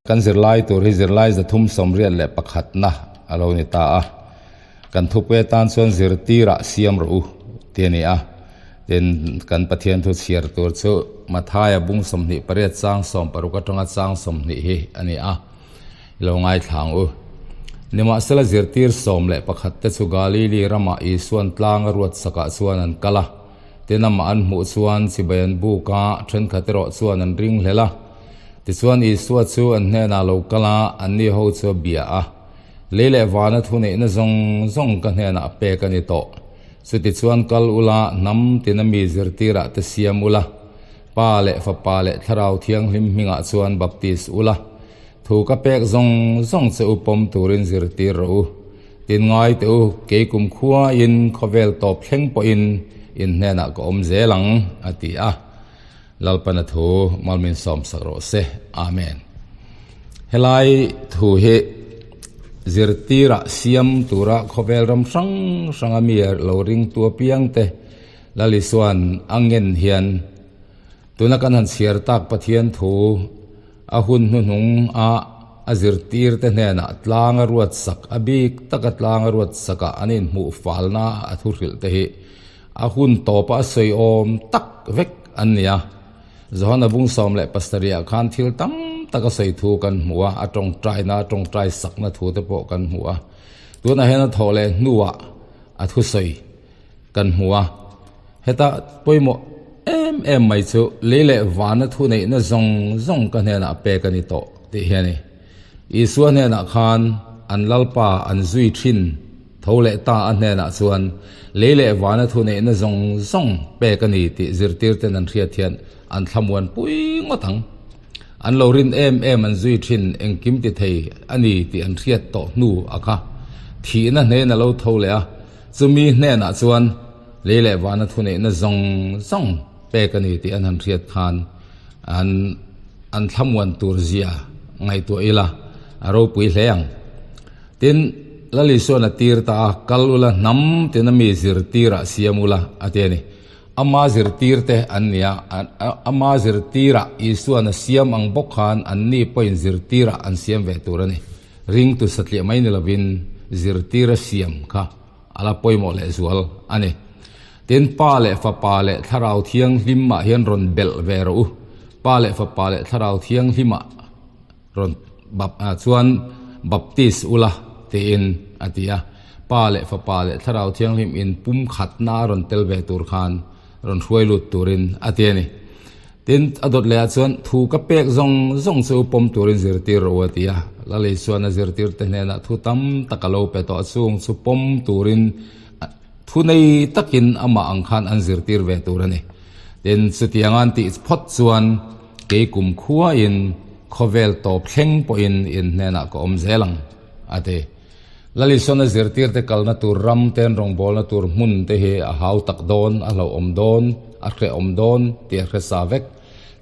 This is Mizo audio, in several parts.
Kan zirlai tur hi zirlai 381 na a lo ni ta a. Kan thupui atan chuan zirtirah siam rawh u tih a ni a. Tin, kan Pathian thu chhiar tur chu Mathaia bung 28 chang 60 atanga chang 20 hi a ni a. I lo ngaithla ang u. Nimahsela zirtir 11 te chu Galili ramah Isuan tlang a ruat sakah chuan an kal a. Tin, amah an hmuh chuan chibai an buk a, thenkhat erawh chuan an ring hlel a. Tichuan Isua chu an hnenah lo kal a, anni ho chu a bia a. Lei leh vana thuneihna zawng zawng ka hnenah pek a ni tawh. Chutichuan kal ula, hnam tina mi zirtirah te siam ula, Pa leh Fapa leh Thlarau Thianghlim hmingah chuan baptis ula, thu ka pek zawng zawng che u pawm turin zirtir rawh u. Tin ngai teh u, kei kumkhuain khawvel tawp thleng pawhin in hnenah ka awm zel ang, a ti a. Lalpana thu malmin sawmsak rawh se. Amen. Helai thu hi zirtirah siam tura khawvel ram hrang hranga mi lo ringtu apiangte Lal Isua'n a ngen hian tuna kan han chhiar tak Pathian thu a hun hnuhnung a a zirtirte hnenah tlang a ruat sak a bik taka tlang a ruat sakah an inhmuh falna a thu hrilh te hi A hun tawpa a sawi awm tak vek an ni a. Johana bung 17 ah khan thil tam tak a sawi thu kan hmu a, a tawngtaina, a tawngtai sakna thu te pawh kan hmu a. Tunah hian a thawh leh hnuah a thusawi kan hmu a. Heta pawimawh em em mai chu lei leh vana thuneihna zawng zawng ka hnenah pek a ni tawh tih hi a ni. Isua hnenah khan an Lalpa an zui thin. Tho leh ta a hnenah chuan lei leh vana thuneihna zawng zawng pek a ni tih zirtirten an hriat hian an thlamuan pui ngawt ang. An lo rin em em an zui thin engkim ti thei a ni tih an hriat tawh hnu a kha. Thihna hnen a lo tho leh a, chumi hnenah chuan lei leh vana thuneihna zawng zawng pek a ni tih an han hriat khan an an thlamuan tur zia ngaihtuah ila a ropui hle ang. Tin, Lal Isua'n a tir ta a, Kal ula, hnam tina mi zirtirah siam ula, a ti a ni. Ama zirtirte an ni a, ama zirtirah Isua'n a siam ang bawk khan anni pawhin zirtirah an siam ve tur a ni. Ringtu satliah mai ni lovin zirtira siam kha a la pawimawh lehzual a ni. Tin, Pa leh Fapa leh Thlarau Thianghlimah hian rawn belh ve rawh u. Pa leh Fapa leh Thlarau Thianghlimah. Rawn bap ah chuan Baptist ula tiin a ti a, Pa leh Fapa leh Thlarau Thianghlim in pumkhatna a rawn tel ve tur khan rawn hruai lut turin a ti a ni. Tin, a dawt leh ah chuan thu ka pek zawng zawng chu pawm turin zirtir rawh u a ti a, Lalei chuan a zirtirte hnenah thu tam tak a lo pe tawh a, chung chu pawm turin thu nei takin amah ang khan an zirtir ve tur a ni. Tin, chutiang an tih phawt chuan Kei kumkhuain khawvel tawp thleng pawhin in hnenah ka awm zel ang, a ti. Lalisona zirtirte kalna tur ram ten rawngbawlna tur hmun te hi a hau tak dawn, a hlauhawm dawn, a hrehawm dawn tih a hre sa vek.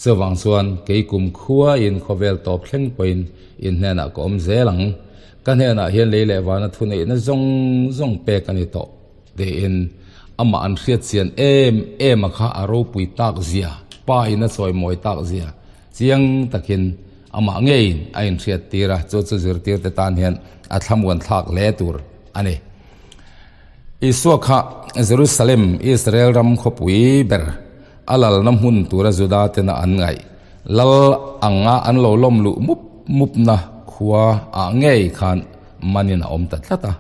Chuvang chuan kei kumkhuain khawvel tawp thleng pawhin in hnenah ka awm zel ang. Ka hnenah hian lei leh vana thuneihna zawng zawng pek a ni tawh. Tiin amah an hriat chian em em a kha a ropui tak zia, pa in a chawimawi tak zia chiang takin amah ngeiin a inhriat tir a, chu chu zirtirte tan hian a thlamuan thlak hle tur a ni. Isua kha Jerusalem, Israel ram khawpui ber a lalna hmun tura Juda tena an ngaih lal anga an lo lawm luh mup mupna khua ah ngei khan manin a awm ta tlat a.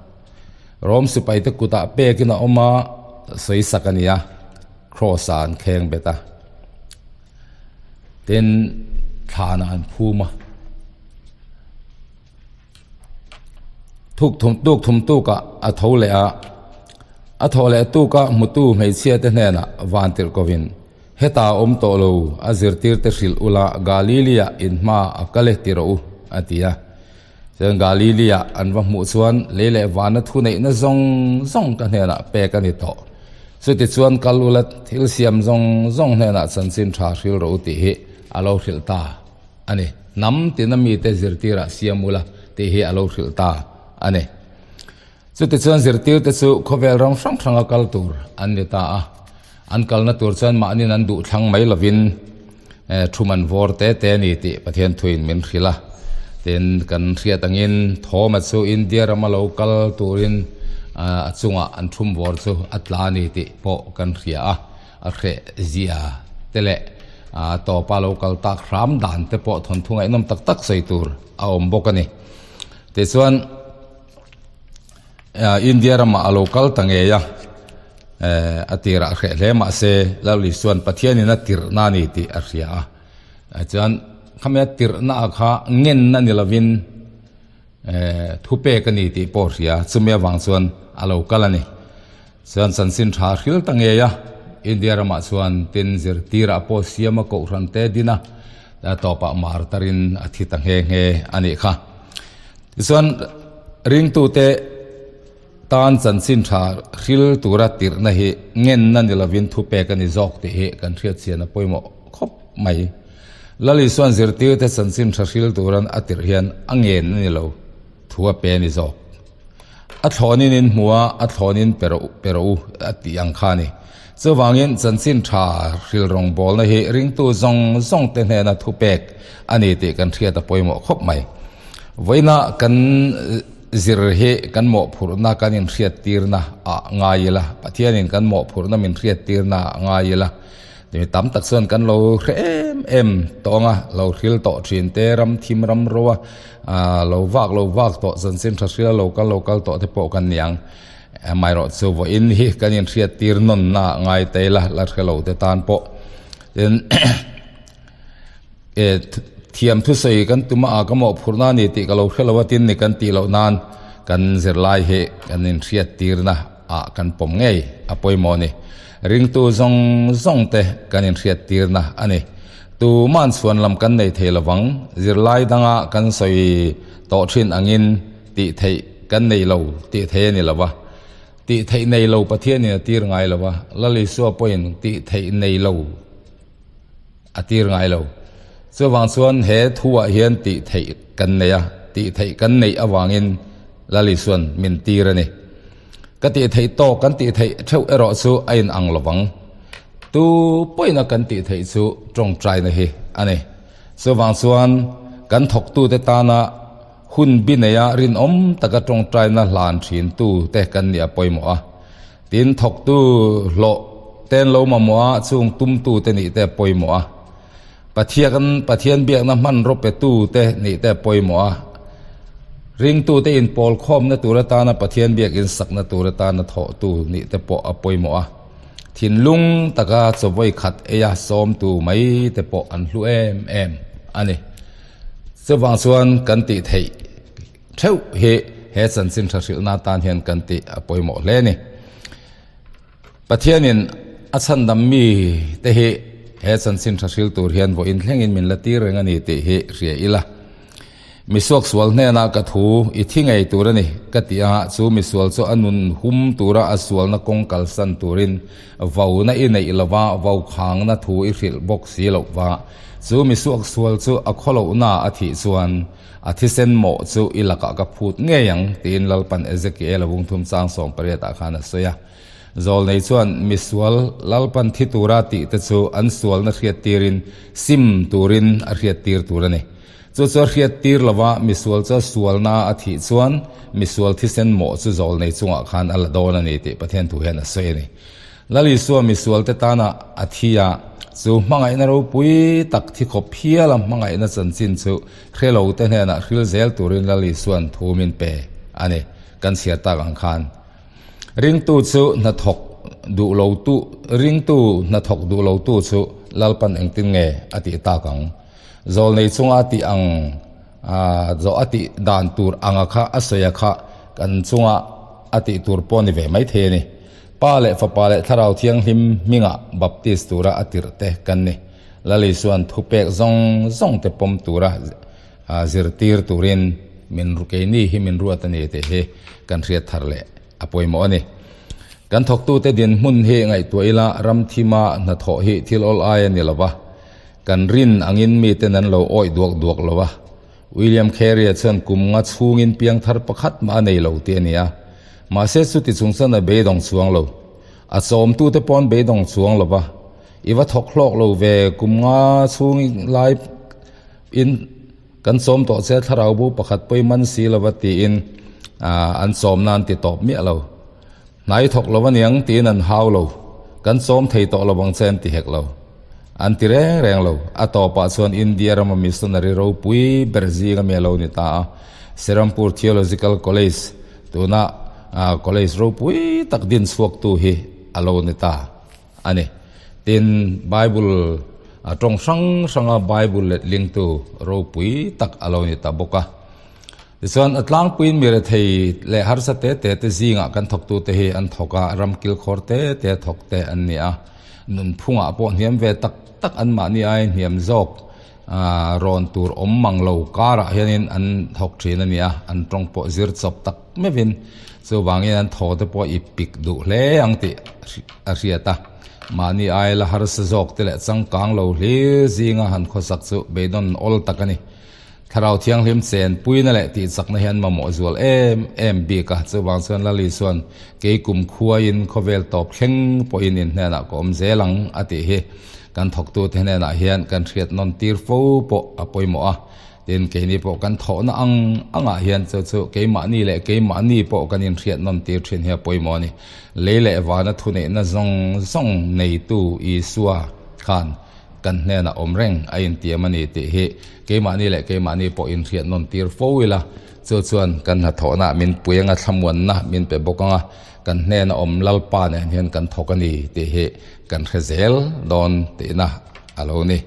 Rom sipaite kutah pekin a awm a, sawisak a ni a, Cross ah an kheng bet a, tin thlanah an phum a. Thuk thum tuk thum tukah a tho leh a, a thawh leh tuka hmutu hmeichhia te hnenah van tirh kovin, Heta a awm tawh lo, a zirtirte hrilh ula Galilee-ah in hma a kal e ti rawh u, a ti a. Chuan Galilee-ah an va hmuh chuan lei leh vana thuneihna zawng zawng ka hnenah pek a ni tawh. Chutichuan kal ula thil siam zawng zawng hnenah chanchin tha hril rawh u tih hi a lo hrilh ta a ni. Hnam tina mite zirtirah siam ula tih hi a lo hrilh ta a ni. Chutichuan zirtirte chu khawvel ram hrang hranga kal tur an ni ta a. An kalna tur chuan mahnin an duh thlang mai lovin thu man vawr te te a ni tih Pathian thuin min hrilh a. Tin, kan hriat angin Thawma chu India rama lo kal turin a chungah an thum vawr chu a tla a ni tih pawh kan hria a, a hreh zia te leh tawpa lo kal tak hram dan te pawh thawnthu ngaihnawm tak tak sawi tur a awm bawk a ni. Tichuan. India ramah a lo kal ta ngei a, a tirah a hreh hle mah se Lal Isua'n Pathianin a tirhna a ni tih a hria a. Chuan khami a tirhna ah kha ngenna ni lovin thupek a ni tih pawh a hria a, chumi avang chuan a lo kal a ni. Chuan chanchin tha a hril ta ngei a, India ramah chuan tin zirtirah pawh siam a kohhran te din a, tawpah mar tarin a thi ta nghe nghe a nih kha. Tichuan, ringtute tan chanchin tha hril tura tirhna hi ngenna ni lovin thupek a ni zawk tih hi kan hriatchian a pawimawh khawp mai. Lal Isua'n zirtirte chanchin tha hril turan a tirh hian a ngen a ni lo, thu a pe a ni zawk. A thlawnin in hmu a, a thlawnin pe rawh pe rawh u a tih ang kha a ni. Chuvangin chanchin tha hril rawngbawlna hi ringtu zawng zawngte hnena thupek a ni tih kan hriat a pawimawh khawp mai. Vawiina kan zir hi kan mawhphurhna kan inhriattirna ah ngai ila, Pathianin kan mawhphurhna min hriattirna ah ngai ila, mi tam tak chuan kan lo hre em em tawng a, lo hril tawh thin te, ram thim ram ro a, lo vak lo vak tawh, chanchin tha hrila lo kal lo kal tawh te pawh kan ni ang. Amaherawhchu vawiin hi kan inhriattir nawnna ah ngai ta ila, la hre lo te tan pawh. Tin. E thiam thusawi kan tum a, ka mawhphurhna a ni tih ka lo hre lo a, tin ni kan tih loh nan kan zirlai hi kan inhriat tirna ah kan pawm ngei a pawimawh a ni. Ringtu zawng zawng te kan inhriat tirna a ni. Tuman chhuan lam kan nei thei lovang, zirlai danga kan sawi tawh thin angin tih theih kan nei lo tih thei a ni lo va. Tih theih nei lo Pathianin a tir ngai lo va, Lal Isua pawhin tih theih nei lo. A tir ngai lo. Chuvang chuan he thuah hian tih theih kan nei a, tih theih kan neih avangin Lal Isua'n min tir a ni. Ka tih theih tawk kan tih theih theuh erawh chu a inang lovang. Tu pawhin a kan tih theih chu tawngtaina hi a ni. Chuvang chuan kan thawktute tana hun bi neia rinawm taka tawngtaina hlan thintu te kan nih a pawimawh a. Tin, thawktu hlawh ten lo mamawh a, chung tumtu te nih te a pawimawh a. Pathian Pathian biakna hmanraw petu te nih te a pawimawh a. Ringtu te inpawl khawmna tur atana Pathian biakin sakna tur atana thawhtu nih te pawh a pawimawh a. Thinlung taka chawvawi khat eia sawmtu mai te pawh an hlu em em a ni. Chuvang chuan kan tih theih. Theuh hi he chanchin tha hrilhna atan hian kan tih a pawimawh hle a ni. Pathianin a chhandam mi te hi he chanchin tha hril tur hian vawiin thlengin min la tir reng a ni tih hi hria ila. Misuaksual hnenah ka thu i thi ngei tur a ni ka ti a, chu misual chu a nun hum tura a sualna kawng kalsan turin vauna i neih lova vokhangna thu i hrilh bawk si loh va, chu misuaksual chu a khawlohna a thih chuan A thisen mawh chu i lakah ka phut ngei ang, tiin Lalpan Ezekiel-a vungthum chang 18 ah khan a sawi a. Zawlnei chuan misual Lalpan thi tura tih te chu an sualna hriattirin sim turin a hriattir tur a ni. Chu chu a hriattir lova misual chu a sualna a thih chuan misual thisen mawh chu zawlnei chungah khan a la dawn a ni tih Pathian thu hian a sawi a ni. Lal Isua misualte tana a thi a, chu hmangaihna ropui tak thi khawp hiala hmangaihna chanchin chu hre lote hnenah hril zel turin Lal Isua'n thu min pe a ni. Kan chhiar tak ang khan ringtu chu hnathawk duh lotu ringtu hnathawk duh lotu chu Lalpan engtin nge a tih tak ang? Zawlnei chunga a tih ang zawh a tih dan tur anga kha a sawi a kha kan chunga a tih tur pawh a ni ve maithei a ni. Pa leh Fapa leh Thlarau Thianghlim hmingah baptis tura a tirh te kan ni. Lal Isua'n thupek zawng zawng te pawm tura zirtir turin min keini hi min ruat a ni tih hi kan hriat thar leh a pawimawh a ni. Kan thawktute dinhmun hi ngaihtuah ila ram thima hnathawh hi thil awl ai a ni lo va, kan rin angin miten an lo awih duak duak lo va. William Carey-a chuan kum nga chhungin piangthar pakhat mah a nei lo tih a ni a. Mahse chuti chung chuan a beidawng chuang lo. A chawmtute pawh an beidawng chuang lo va. I va thawk hlawk lo ve, kum nga chhung lai in Kan chawm tawh che thlarau bo pakhat pawi man si lova tiin an chawmna an ti tawp miah lo. Hnai thawk lo aniang tiin an hau lo. Kan chawm thei tawh lo ang che an ti hek lo. An ti reng reng lo. A tawpah chuan India rama missionary ropui ber zing ami a lo ni ta a. Serampur Theological College tuna college ropui tak din chhuaktu hi a lo ni ta a ni. Tin, Bible tawng hrang hranga Bible letlingtu ropui tak a lo ni ta bawk a. Tichuan, a tlangpuiin mi rethei leh harsa te te te zingah kan thawktute hi an thawk a, ram kilkhawr te te thawk te an ni a. Nunphungah pawh hniam ve tak tak anmahni ai hniam zawk rawn tur awm mang lo karah hianin an thawk thin a ni a, an tawng pawh zir chawp tak meuhin chuvangin an thaw te pawh i pik duh hle ang tih a hriat a. Mahni ai la harsa zawk te leh changkang lo hlir zinga han khawsak chu beidawn awl tak a ni. Thlarau Thianghlim chenpuina leh tihchakna hi an mamawh zual em em bik a, chuvang chuan Lali chuan kei kum khuaiin khawvel tawp thleng pawhin in hnenah ka awm zel ang a tih hi kan thawktute hnenah hian kan hriat nawn tir fo pawh a pawimawh a, tin keini pawh kan thawhna ang angah hian chu chu keimahni leh keimahni pawh kan inhriat nawn tir thin hi a pawimawh a ni. Lei leh vana thuneihna zawng zawng neitu Isua khan Kan hnenah awm reng a intiam a ni tih hi keimahni leh keimahni pawh inhriat nawn tir fo ila, chu chuan kan hnathawhnaah min pui anga thlamuanna min pe bawk anga kan hnena awm Lalpa nen hian kan thawk a ni tih hi kan hre zel dawn tihna a lo ni.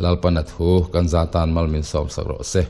Lalpana thu kan za tan mal min sawmsak rawh se.